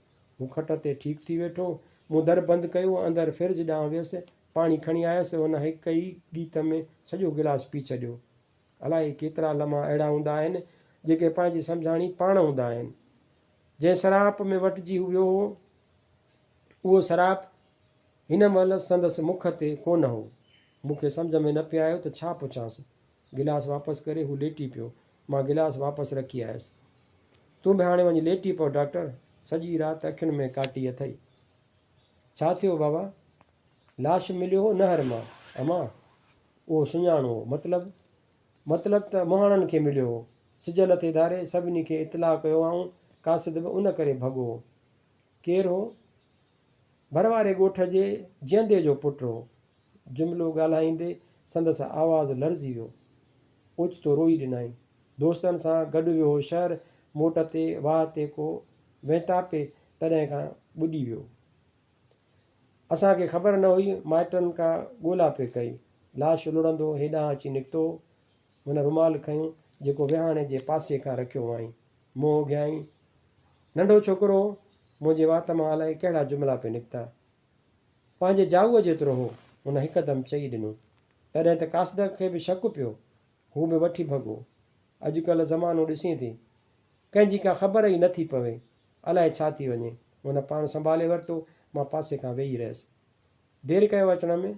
هو کٽ تي ٺيڪ ٿي ويٺو. مون در بند ڪيو ۽ اندر فرج ڏانهن ويس. پاڻي کڻي آيس. هن هڪ ئي ڳيت ۾ سڄو گلاس پي ڇڏيو. الائي ڪيترا لمحا اهڙا هوندا آهن، جيڪي پنهنجي سمجهاڻي پاڻ هوندا آهن. جنهن سراپ ۾ وٽجي ويو هو، اهو سراپ هن مهل سندس مک تي ڪونه هو. مون کي سمجهه ۾ نه پئي آيو ته ڇا پڇانس. گلاس واپس ڪري هو ليٽي پيو. مان گلاس واپس رکي آيس. تون به هاڻي وڃي ليٽي پئو ڊاڪٽر، سڄي رات اکين ۾ ڪاٽي اٿئي. ڇا ٿيو بابا؟ لاش مليو هو نهر مان. امان! اهو سڃاڻو هو. مطلب؟ مطلب ته مهاڻن کي مليو هو. سج لٿي ڌاري سڀني کي اطلاع ڪيو هئائون. قاصد به ان ڪري ڀڳو هو. ڪير هو؟ ڀر واري ڳوٺ جي جيئندي جو پٽ هو. جملو ڳالهائيندي سندس آواز لرزي ويو. اوچتو روئي ڏنائين. دوستن سان گڏ ويو هو شهر، موٽ تي واهه تي ڪو وينتاپي تڏهن کان ٻڏي ويو. اسان کي خبر نه هئي، مائٽن ڪا ڳولا پئي ڪئي. لاش لڙهندو هيڏانهن اچي نڪتو. هن رومال کنيو، جيڪو ويهاڻي جي پاسي کان رکيو هئائين. منهن اگهيائين. ننڍو ڇوڪرو هو. منهنجي وات مان الائي ڪهڙا جملا پئي نڪتا. پنهنجي جائوء جيترو هو. هن هڪدم چئي ڏنو. تڏهن ته قاصد کي به شڪ پيو. هو به وٺي ڀڳو. اڄڪلهه زمانو ڏسين ٿي. ڪنهن جي ڪا خبر ئي نه ٿي پوي. الائي ڇا ٿي وڃي. هن پاڻ سنڀالي ورتو. مان پاسي کان ويهي رهيس. دير ڪيو اچڻ ۾.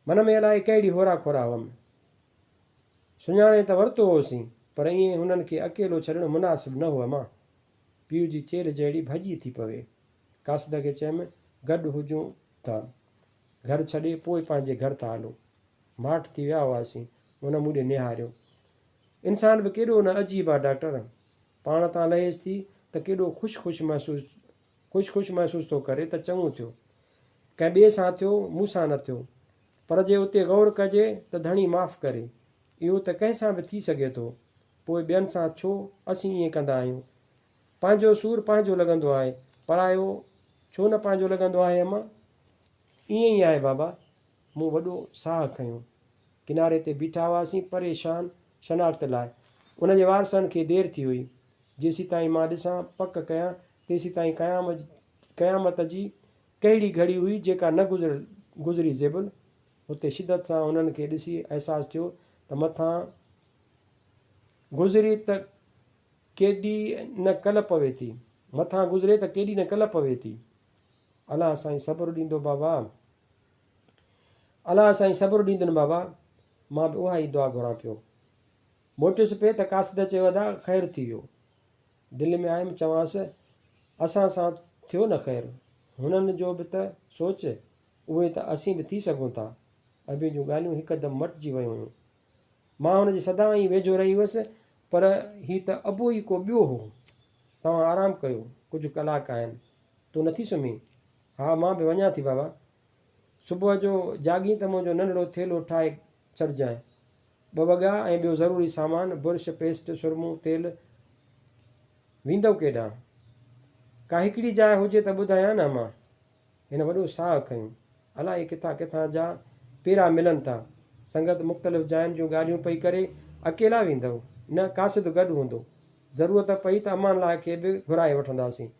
من ۾ الائي ڪهڙي هورا کورا هئم. سڃاڻي ته ورتو هوسين، پر ائين هنن کي اڪيلو ڇڏڻ مناسب نه هو امان. پيء جي چيلهه جهڙي ڀڄي ٿي پوي. قاصد کي چيم، گڏ هجون ٿا. گهر ڇڏي پوء پنهنجي گهر ٿا هلون. ماٺ ٿي ويا هئاسين. هن مون ڏي نهاريو. انسان به ڪيڏو نه عجيب آ ڊاڪٽر. پاڻ تان لهيس ٿي ته ڪيڏو خوش خوش محسوس خوش خوش محسوس ٿو ڪري ته چڱو ٿيو. ڪنهن ٻئي سان ٿيو، مون سان نه ٿيو. پر جي اتي غور ڪجي ته ڌڻي معاف ڪري. اهو ته ڪنهن سان به ٿي سگهي ٿو. پوء ٻين سان ڇو اسين ائين ڪندا آهيون؟ پنهنجو سور پنهنجو لڳندو آهي، پرايو ڇو نه پنهنجو لڳندو آهي امان؟ ائين ئي آهي بابا. مون وڏو ساهه کنيو. ڪناري تي بيٺا هئاسين پريشان شناخت لاء. ان جي وارثن کي دير ٿي هئي. جيسيتائين مان ڏسان، پڪ ڪيان، تيسيتائين قيام قيامت جي ڪهڙي گهڙي هئي جيڪا نه گذري زيبل! اتي شدت سان هنن کي ڏسي احساس ٿيو ته مٿان گذري ته ڪيڏي نه ڪل پوي ٿي. مٿان گذري ته ڪيڏي نه ڪل پوي ٿي. الله سائين صبر ڏيندو بابا. الله سائين صبر ڏيندن بابا. مان به اها ئي دعا گهران پيو. موٽيس پئي ته قاصد چيو ادا خير ٿي ويو. دل ۾ آيم چوانس اسان سان ٿيو نه خير. هنن جو به ته سوچ، اهي ته اسين به ٿي سگهون ٿا. ابي جون ڳالهيون هڪدم مٽجي ويون هيون. مان هن جي سدائين ويجهو رهي هيس پر هي ته ابو ئي ڪو ٻيو هو. توهان آرام ڪيو، ڪجهه ڪلاڪ آهن. تون نٿي سمهين؟ ها مان به وڃان ٿي بابا. صبح جو جاڳين ته منهنجو ننڍڙو ٿيلهو ٺاهي ڇڏجانء. ٻه وڳا ۽ ٻيو ضروري سامان، برش، پيسٽ، سرمو، تيل. ويندؤ ڪيڏانهن؟ ڪا هڪڙي جاء هجي ته ٻڌايان نه امان. هن وڏو ساهه کنيو. الائي ڪٿان ڪٿان جا پيرا ملن ٿا. سنگت مختلف جاين جون ڳالهيون پئي ڪري. اڪيلا ويندؤ؟ نه، قاصد گڏ هوندو. ضرورت پئي ته امان الله کي به گهرائي وٺنداسين.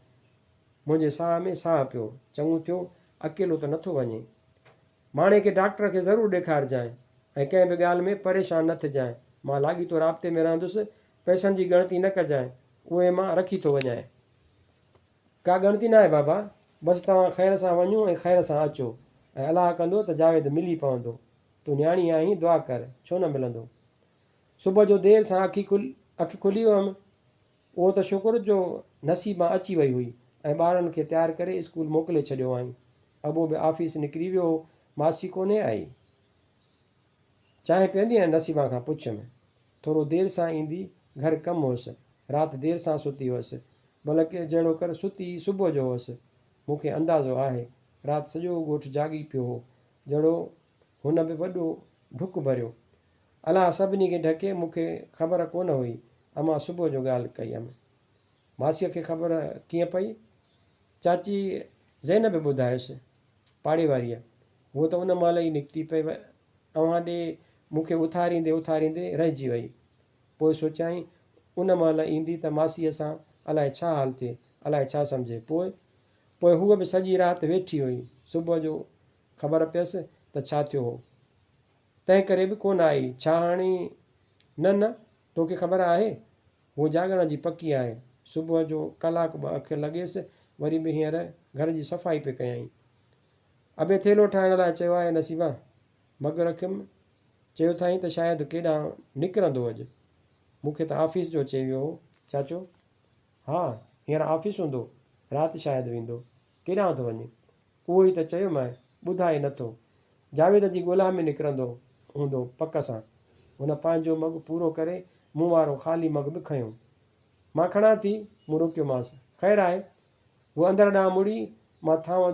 منهنجي ساهه ۾ ساهه پيو. چڱو ٿيو، اڪيلو ته نٿو وڃي. ماڻي کي ڊاڪٽر کي ضرور ڏيکارجانء ۽ ڪنهن به ڳالهه ۾ پريشان نه ٿجانء. مان لاڳيتو رابطي ۾ رهندس. پئسن جي ڳڻتي نه ڪجانء. اهي مان رکي ٿو وڃانء. ڪا ڳڻتي ناهي بابا، بس توهان خير سان وڃو ۽ خير سان اچو ۽ الله ڪندو ته جاويد ملي پوندو. تون نياڻي آهين، دعا ڪر، ڇو نه ملندو. صبح جو دير سان اک کلي هئم. اهو ته شڪر جو نصيبان اچي وئي هئي ۽ ٻارن کي تيار ڪري اسڪول موڪلي ڇڏيو هئائين. ابو به آفيس نڪري ويو هو. ماسي ڪونهي آئي. چانهه پيئندينء؟ نصيبان کان پڇيم. ٿورو دير سان ايندي، گهر ڪم هوس. رات دير سان ستي هئس. بلڪ جهڙوڪر ستي ئي صبح جو هئس. مون کي اندازو آهي. رات سڄو ڳوٺ جاڳي پيو هو. جهڙو هن به وڏو ڍڪ ڀريو. الله سڀني کي ڍڪي، مون کي خبر ڪونه هئي. امان صبح جو ڳالهه ڪئي هيم. ماسيء کي خبر ڪيئن پئي؟ چاچي زينب ٻڌايس. پاڙي واريء. هوء ته ان مهل ئي نڪتي پئي اوهان ڏي مون کي اٿاريندي اٿاريندي رهجي وئي. پوء سوچيائين ان مهل ايندي ته ماسيء سان الائي ڇا حال ٿئي، الائي ڇا سمجهي. پوء؟ پوء هوء به سڄي رات ويٺي هئي. صبح جو خبر پيس ته ڇا ٿيو هو. تنهن ڪري به ڪونه آئي. ڇا هاڻي؟ نه نه، توکي خبر آهي؟ هوء جاڳڻ جي پڪي آهي. صبح جو ڪلاڪ ٻه اک لڳيس، وري به هينئر گهر جي صفائي پئي ڪيائين. ابي ٿيلهو ٺاهڻ لاء چيو آهي نصيبان. مگ رکيم. چيو اٿائين ته شايد ڪيڏانهن نڪرندو اڄ. مون کي ته آفيس جو چئي ويو هو. چاچو؟ ها، هينئر آفيس هوندو. رات شايد ويندو. ڪيڏانهن ٿو وڃي؟ اهو ئي ته چيومانء، ٻڌائي نه ٿو. جاويد جي ڳولا ۾ نڪرندو هوندو پڪ سان. هن پنهنجو مگ پورو ڪري مون وارو خالي مگ به کنيو. مان کڻان ٿي، مون روڪيومانس. خير آهي. هوء اندر ڏانهن مڙي، مان ٿانو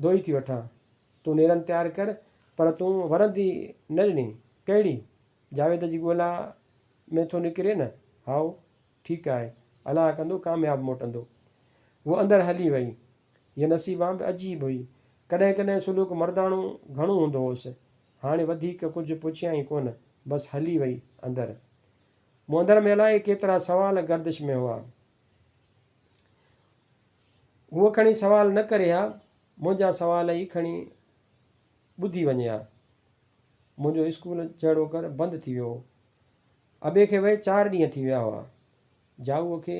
ڌوئي ٿي وٺان. تون نيرن تيار ڪر. پر تون ورندي نه ڏني. ڪهڙي؟ جاويد جي ڳولا ۾ ٿو نڪرين نه؟ هائو، ٺيڪ آهي. الله ڪندو ڪامياب موٽندو. هوء اندر هلي وئي. هيء نصيبان به عجيب هئي. ڪڏهن ڪڏهن سلوڪ مرداڻو گهڻو هوندو هوس. هاڻي وڌيڪ ڪجهه پڇيائين ڪونه، بس هلي وئي اندر. مون اندر ۾ الائي ڪيترا سوال گردش ۾ هئا. هوء کڻي سوال نه ڪري ها، منهنجا سوال ئي کڻي ٻڌي وڃي ها. منهنجو اسڪول جهڙوڪر بند ٿي ويو هو. ابي کي وئي چار ڏينهن ٿي ويا هئا. جائوء کي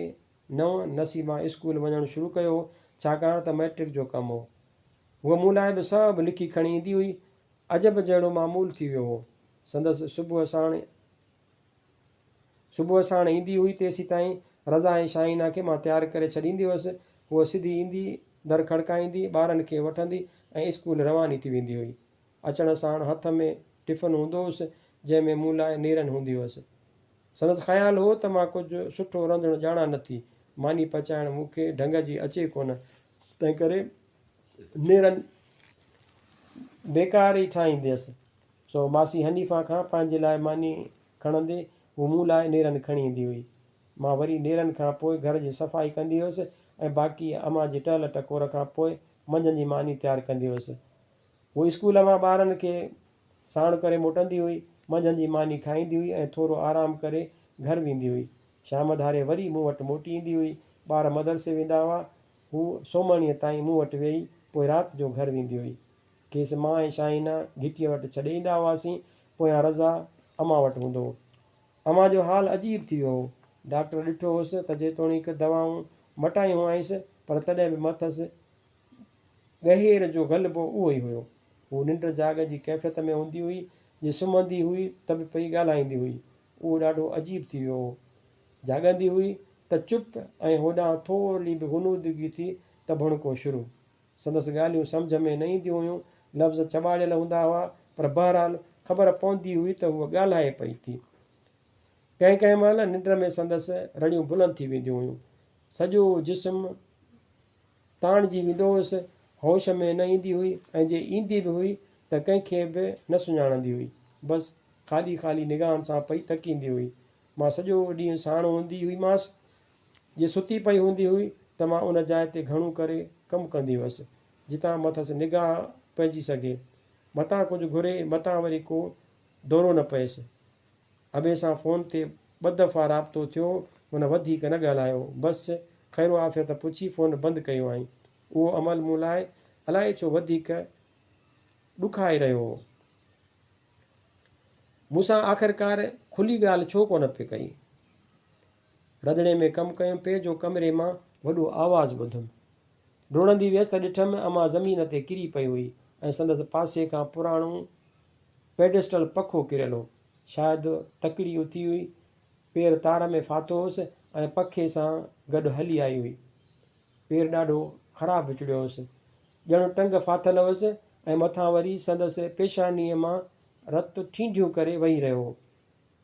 نئون نصيبان اسڪول وڃڻ شروع ڪيو هو، ڇاڪاڻ ته مئٽرڪ جو ڪم هو. هوء مون لاء به سڀ لکي کڻي ايندي هئي. عجب جهڙو معمول ٿي ويو هو. سندس صبح ساڻ صبح ساڻ ايندي هئي، تيسيتائين رضا ۽ شاهينه کي مان تيار ڪري ڇڏيندي هيس. هوء سڌي ايندي، در کڙڪائيندي، ٻارن کي وٺندي ۽ اسڪول رواني ٿي ويندي هئي. اچڻ ساڻ هٿ ۾ ٽفن هوندو هيس، جنهن ۾ مون لاء نيرن هوندي هيس. سندس خيال هو ته مان ڪجهه سٺو رنڌڻ ڄاڻان نه ٿي، ماني پچائڻ مون کي ڍنگ جي اچي ڪونه، تنهنڪري نيرن بيڪار ئي ٺاهينديس. سو ماسي حنيفه کان پنهنجي لاء ماني کڻندي هوء مون لاء نيرن کڻي ايندي هئي. مان وري نيرن کان پوء گهر جي صفائي ڪندي هيس ۽ باقي امان جي ٽهل ٽڪور کان پوء منجهند جي ماني تيار ڪندي هيس. هوء اسڪول مان ٻارن کي ساڻ ڪري موٽندي هئي، منجهند جي ماني کائيندي هئي ۽ ٿورو آرام ڪري گهر ويندي هئي. شام ڌاري وري مون وٽ موٽي ايندي هئي. ٻار مدرسي ويندا هئا. هوء سومهڻيء تائين مون وٽ ويهي پوء رات جو گهر ويندي هئي. کيس مان ۽ شاهينه گهٽيء وٽ ڇڏي ايندا هئاسين. پويان رضا امان وٽ هوندو هو. امان جو حال عجيب ٿي ويو هو. ڊاڪٽر ڏٺو هوس ته جيتوڻيڪ دوائون مٽايون هئائينس پر تڏهن به مٿس ڳهير جو غلبو اهو ئي هيو. هوء ننڊ جاڳ جي ڪيفيت ۾ هوندي هئي. جي سمهندي هئي ته به پئي ڳالهائيندي هئي. اهو ڏاڍو عجيب ٿي ويو هو. جاڳندي هئي ته چپ ۽ هوڏانهن ٿوري به غنودگي ٿي ته ڀڻڪو شروع. سندس ڳالهيون سمجهه ۾ نه اينديون هيون، لفظ چٻاڙيل هوندا هئا، پر بهرحال خبر پوندي هئي ته هوء ڳالهائي پئي ٿي. ڪنهن ڪنهن مهل ننڊ ۾ سندس رڙيون بلند ٿي وينديون هيون. سڄو جسم تاڻجي ويندو هيس، هوش ۾ نه ايندي هئي ۽ جي ايندي به هئي ته ڪنهن کي به نه سڃاڻندي هئي. بس خالي خالي نگاهن سان پئي تڪيندي هئي. مان سڄو ڏينهن ساڻ هوندي هئيمانس. جي ستي پئي هوندي هئي ته مان ان جاء تي گهڻو ڪري ڪم ڪندي هيس، جتان مٿس نگاهه پئجي سگهي. متان ڪجهه گهري، متان وري ڪو دورو نه پئيس. ابي سان فون تي ٻه دفعا رابطو ٿيو، هن وڌيڪ نه ڳالهايو، بس خير و عافيت پڇي فون بند ڪيوائين. اهو عمل مون لاء الائي ڇو وڌيڪ ڏکائي رهيو هو. مون سان آخرڪار کلي ڳالهه ڇو ڪونه پئي ڪئي؟ رڌڻي ۾ ڪم ڪيم پئي جو ڪمري مان وڏو آواز ٻڌم. ڊوڙندي ويس ته ڏٺم امان زمين تي ڪري پئي هئي ۽ سندس پاسي کان پراڻو پيڊسٽل پکو ڪريل هو. شايد تڪڙي اٿي هئي. پير تار ۾ ڦاٿو هوس ۽ پکي سان گڏ هلي آئي هئي. پير ڏاڍو خراب وچڙيو هوس. ڄڻ ٽنگ ڦاٿل هيس ۽ مٿان وري سندس پيشانيء مان رت ٺينڍيون ڪري وهي رهيو هو.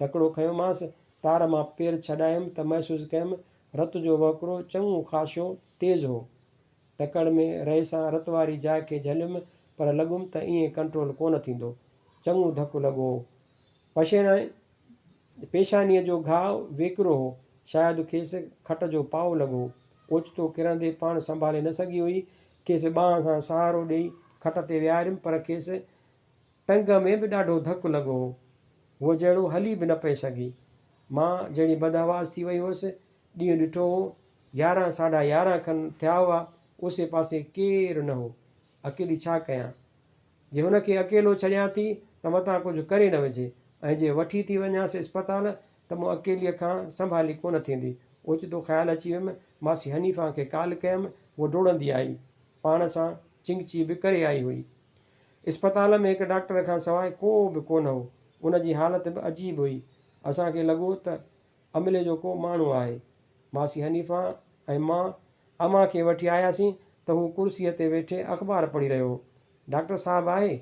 تڪڙو کنيومانس، تار مان پير ڇڏايم ته محسوس ڪيم رت جو وهڪرو چڱو خاشو تيز هو. تڪڙ ۾ رئي سان رت واري جاء کي جهليم پر لڳم ته ائين ڪنٽرول ڪونه ٿيندو. چڱو ڌڪ لڳو هو. پيشانيء جو گهاء ويڪرو هو. شايد کيس کٽ جو پائو لڳو هو. اوچتو ڪرندي پاڻ سنڀالي نه سگهي هئي. کيس ٻانهن سان سهارو ڏيئي کٽ تي ويهاريم پر کيس ٽنگ ۾ به ڏاڍو ڌڪ لڳو هو. هوء جهڙو هلي به نه پئي سگهي. مان جهڙي بدحواس ٿي وئي هئس. ڏينهن ڏٺو هو. يارهن ساڍا 11 کن ٿيا هئا. اوسي پاسي ڪير نه هو. اڪيلي ڇا ڪيان؟ جي هن کي اڪيلو ڇڏيان ٿي ته متان ڪجهه ڪري نه وجهي ۽ جي وٺي ٿي وڃانس اسپتال ته مون اڪيليء کان سنڀالي ڪونه ٿيندي. اوچتو خيال اچي ويم. ماسي حنيفان کي ڪال ڪيم. هوء ڊوڙندي آئي. پاڻ سان چنگچي به ڪري آئي هئي. اسپتال ۾ هڪ ڊاڪٽر کان سواء ڪو به ڪونه هو. ان جي حالت به عجيب هئي. اسان کي لڳو ته عملي جو ڪو ماڻهو آهي. ماسي حنيفه ۽ مان امان کي وٺي آياسين ته هو ڪرسيء تي ويٺي اخبار پڙهي رهيو هو. ڊاڪٽر صاحب آهي؟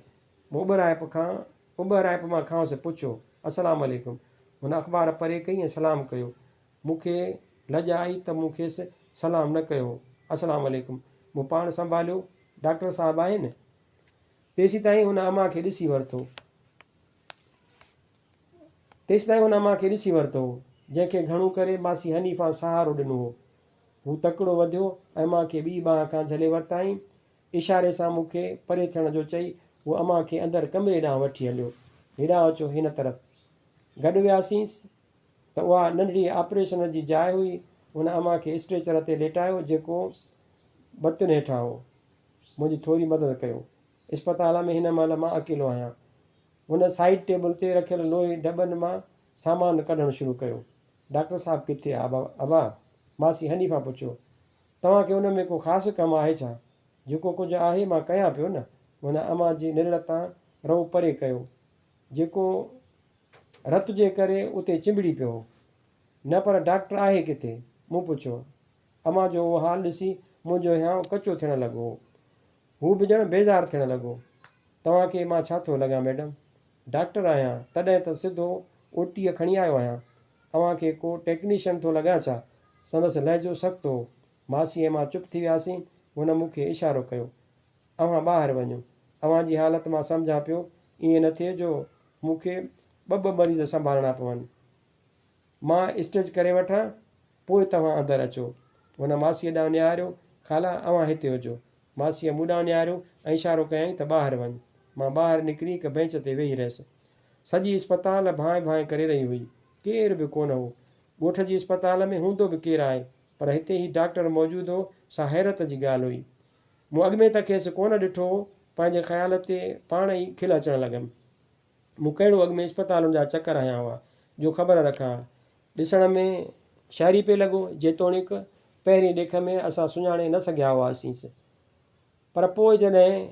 مون اٻهرائپ کان اٻهرائپ مان کانئس پڇيو. السلام عليڪم. هن اخبار پري ڪئي ۽ سلام ڪيو. مون کي لڄ آئي ته مون کيس سلام نه ڪيو هو. السلام عليڪم. مون پاڻ سنڀاليو. ڊاڪٽر صاحب آهن؟ تيسيتائين هن امان کي ڏسي ورتو. تيسيتائين هن امان کي ڏسي ورتو هو، جنهن کي گهڻو ڪري ماسي حنيفان سهارو ڏنو هو. هو تڪڙو وڌيو ۽ امان کي ٻيء ٻانهن کان جهلي ورتائين. اشاري سان مون کي پري ٿيڻ جو چئي، هو امان کي اندر ڪمري ڏانهن وٺي هليو. هيڏانهن اچو، هن طرف. گڏ وياسين ته اها ننڍڙي آپريشن جي جاء هئي. هن امان کي اسٽريچر تي ليٽايو، جيڪو بتين هيٺان هو. منهنجي ٿوري مدد ڪيو. اسپتال ۾ هن مهل مان اڪيلو آهيان. هن سائيڊ ٽيبل تي رکيل لوهي ڊٻن مان سامان ڪڍڻ شروع ڪيو. ڊاڪٽر صاحب ڪٿي آ ابا؟ ماسي حنيفه پڇيو. توهان کي ان ۾ ڪو خاص ڪم آهي ڇا؟ جيڪو ڪجهه آهي مان ڪيان پيو نه. هن امان جي نرڙ تان رئو پري ڪيو، جيڪو رت جي ڪري اتي چنبڙي پيو هو. نه پر ڊاڪٽر آهي ڪٿي؟ مون پڇيو. امان جو اهو حال ڏسي منهنجو هيانء ڪچو ٿيڻ لڳو هو. هو به ڄڻ بيزار ٿيڻ لڳو. توهان کي مان ڇا ٿو لڳان ميڊم؟ ڊاڪٽر آهيان، تڏهن ته سڌو اوٽيء کڻي آيو آهيان. اوهان کي ڪو ٽيڪنيشن ٿو لڳان ڇا؟ سندس لهجو سخت هو. ماسي ۽ مان چپ ٿي وياسين. هن مون کي اشارو ڪيو. اوهان ٻاهر وڃو. اوهان جي حالت مان سمجهان پيو، ائين نه ٿئي جو مون کي ٻه ٻه مريض سنڀالڻا پون. مان اسٽچ ڪري وٺان، پوء توهان اندر اچو. هن ماسيء ڏانهن نهاريو، خالا، اوهان هتي هجو. ماسيء مون ڏانهن نهاريو ۽ اشارو ڪيائين ته ٻاهر وڃ. مان ٻاهر نڪري هڪ بينچ تي ويهي رهيس. سڄي اسپتال ڀانء ڀانء ڪري رهي هئي. ڪير به ڪونه هو. ڳوٺ جي اسپتال ۾ هوندو به ڪير آهي، پر هتي هي ڊاڪٽر موجود هو، سا حيرت جي ڳالهه هئي. مون اڳ ۾ ته کيس ڪونه ڏٺو هو. پنهنجي خيال تي پاڻ ئي کل اچڻ لڳم. مون ڪهڙو اڳ ۾ اسپتالن جا چڪر هنيا هئا، جو خبر رکان ها. ڏسڻ ۾ شهري پئي لڳو، جيتوڻيڪ پهرين ڏيک ۾ اسان سڃاڻي نه سگهيا هئاسينس. پر پوء جڏهن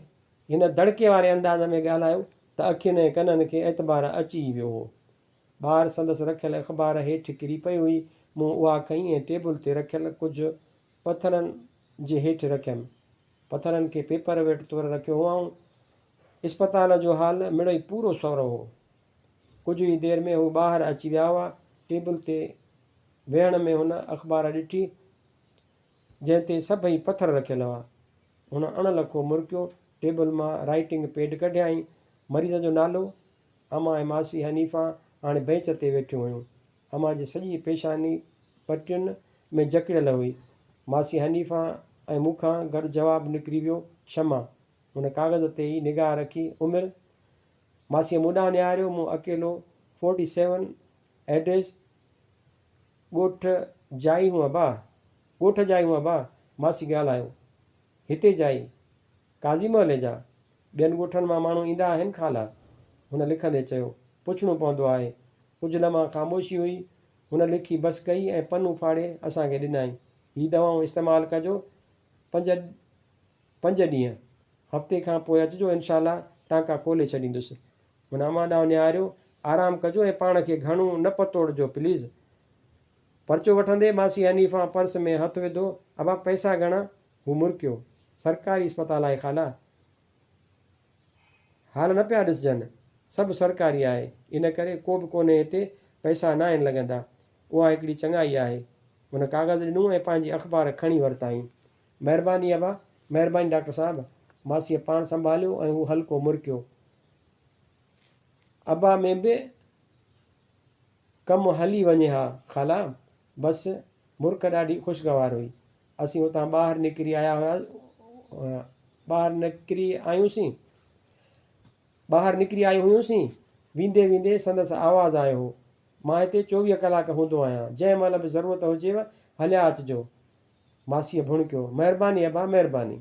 هن دڙڪي واري انداز ۾ ڳالهايو ته اکين ۽ ڪنن کي اعتبار اچي ئي ويو هو. ٻاهر سندس رکيل اخبار هيٺ ڪري پئي هئي. مون اها کنئي ۽ ٽيبل تي رکيل ڪجهه پٿرن جي هيٺ رکيم. پٿرن کي پيپر ويٽ طور رکيو هئائون. اسپتال جو حال مڙئي پورو سورو هو. ڪجهه ئي دير ۾ هو ٻاهر اچي ويا هئا. ٽيبل تي ويهڻ ۾ هن اخبار ڏٺي، جنهن تي سڀئي پٿر رکيل هئا. هن اڻ لکو مرڪيو. ٽيبل مان رائيٽنگ پيڊ ڪڍيائين. مريض جو نالو؟ امان ۽ ماسي حنيفه هاڻي بينچ تي ويٺيون هيون. امان جي سڄي پيشاني پٽين ۾ جڪڙيل هئي. ماسي حنيفه ۽ مون کان گڏ جواب نڪري ويو، شمع. هن ڪاغذ تي ئي نگاهه رکي، عمر؟ ماسيء مون ڏانهن نهاريو، مون اڪيلو فورٽي سيون ايڊريس، ڳوٺ جائي هون ابا، ڳوٺ جائي هون ابا، ماسي ڳالهايو. هتي جائي؟ قاضي محلي جا؟ ٻين ڳوٺن مان ماڻهو ايندا آهن خالا؟ هن لکندي چيو. پڇڻو پوندو آهي. ڪجهه لمحا خاموشي هئي. هن لکي بس ڪئي ۽ پنو ڦاڙي اسان کي ڏنائين. هي دوائون استعمال ڪجو. پنج پنج ڏينهن. هفتي کان پوء اچجو انشاء الله ٽانڪا کولي ڇڏيندس. هن امان ڏانهن نهاريو، آرام ڪجو ۽ پاڻ کي گهڻو نه پتوڙجو پليز. پرچو وٺندي ماسي حنيفان پرس ۾ هٿ وڌو، ابا پئسا گهڻا؟ هو مرڪيو، سرڪاري اسپتال آهي خالا. حال نه پيا ڏسجن. سڀ سرڪاري آهي. ان ڪري ڪو به ڪونهي هتي پئسا ناهن لڳندا. اها هڪڙي چڱائي آهي. هن ڪاغذ ڏنو ۽ پنهنجي اخبار کڻي ورتائين. مهرباني ابا، مهرباني ڊاڪٽر صاحب. ماسيء پاڻ سنڀاليو ۽ هو هلڪو مرڪيو. ابا ۾ به ڪم هلي وڃي ها خالا. بس مرڪ ڏاڍي خوشگوار هئي. اسين اتان ٻاهر نڪري آيا هيا ٻاهر نڪري آيونسين. ٻاهر نڪري آيون هيونسين. ويندي ويندي سندس آواز آيو هو. مان هتي 24 ڪلاڪ هوندو آهيان. جنهن مهل به ضرورت هجيو هليا اچجو. ماسيء ڀڻڪيو، مهرباني ابا، مهرباني.